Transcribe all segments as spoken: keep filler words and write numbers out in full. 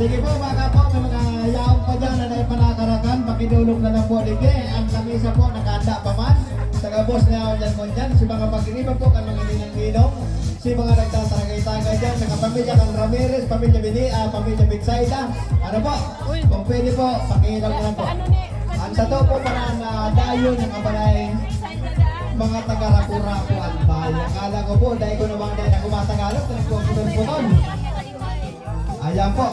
Sige po, mga po, may mga yaon pa dyan na naipanakarakan, pakidulog na lang po, dike. Ang lamesa po, nakahanda pa man. Sa gabos na yaon dyan mo dyan, sa mga pag-iriba po, kan mga ninang-ninong, sa mga nagtataragay-tagay dyan, sa kapamilya kan Ramirez, pamilya Bilia, pamilya Bitsaida. Ano po? Kung pwede po, pakiilang na lang po. Ang sato po para na dayon ang kabalay, mga taga-Rapu-Rapu ang bahay. Akala ko po, dahil ko naman dahil ako matagalog, nagpuputol-putol. Ayan po.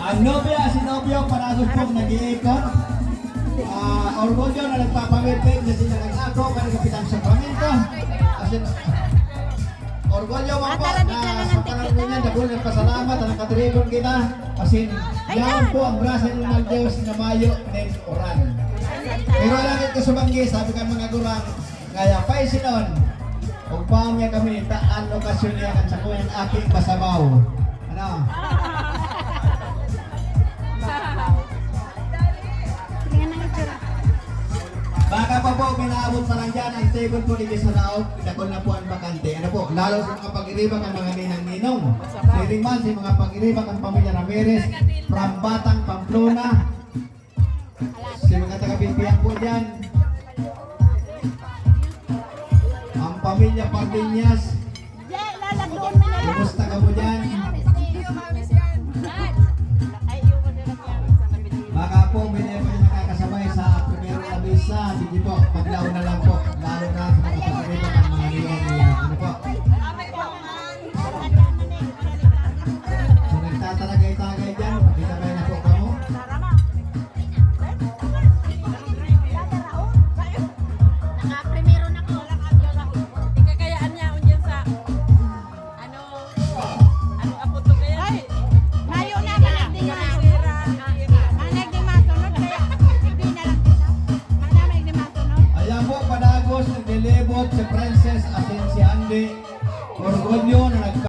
Ang nobya, si nobyo, paragos pong nag-iikot. Ah, orgulyo na nagpapawid-wid na sila nag-ako, kaya kapitang sakramento. Kasi, orgulyo man po na sa panahon ninyan, dagul nagpasalamat, na nakatribon kita. Kasi, yan po ang grasya ng Diyos na mayo nin uran. Pero langit ka sumanggi, sabi ka mga gurang, kaya pa isinon, ugpahan niya kami, ta an okasyon niya kan sakuyang aki masabaw. Ano? Tingnan ang itsura. Baka pa po, minaabot pa lang dyan, ang table po dito sa laog, dakul na po ang bakante. Ano po, lalo sa mga pag-iriba kan mga ninang-ninong. Siring man sa mga pag-iriba kan pamilya Ramirez, from Batang, Pamplona. Sa mga taga-Pipian po dyan. Ang pamilya Pardiñas. Kumusta ka po dyan? Baka po, may na pa yung nakakasabay sa primero na misa. Sige po, paglaon na lang po. Lalo na sa mga pagkakita ng mga ninong nila. Ano po? Sa nagtataragay-tagay dyan, pakisabay na po kamo. Nakaprimero na ko. Ikakayaan niya, unyan sa, ano, ano, apo to kaya? Ay, mayo na, managding masunod. Managding masunod, kaya hindi na lang kita. Managding masunod. Ayan po, padagos, naglilibot si Princess asin si Andy. Orgulyo na nagka-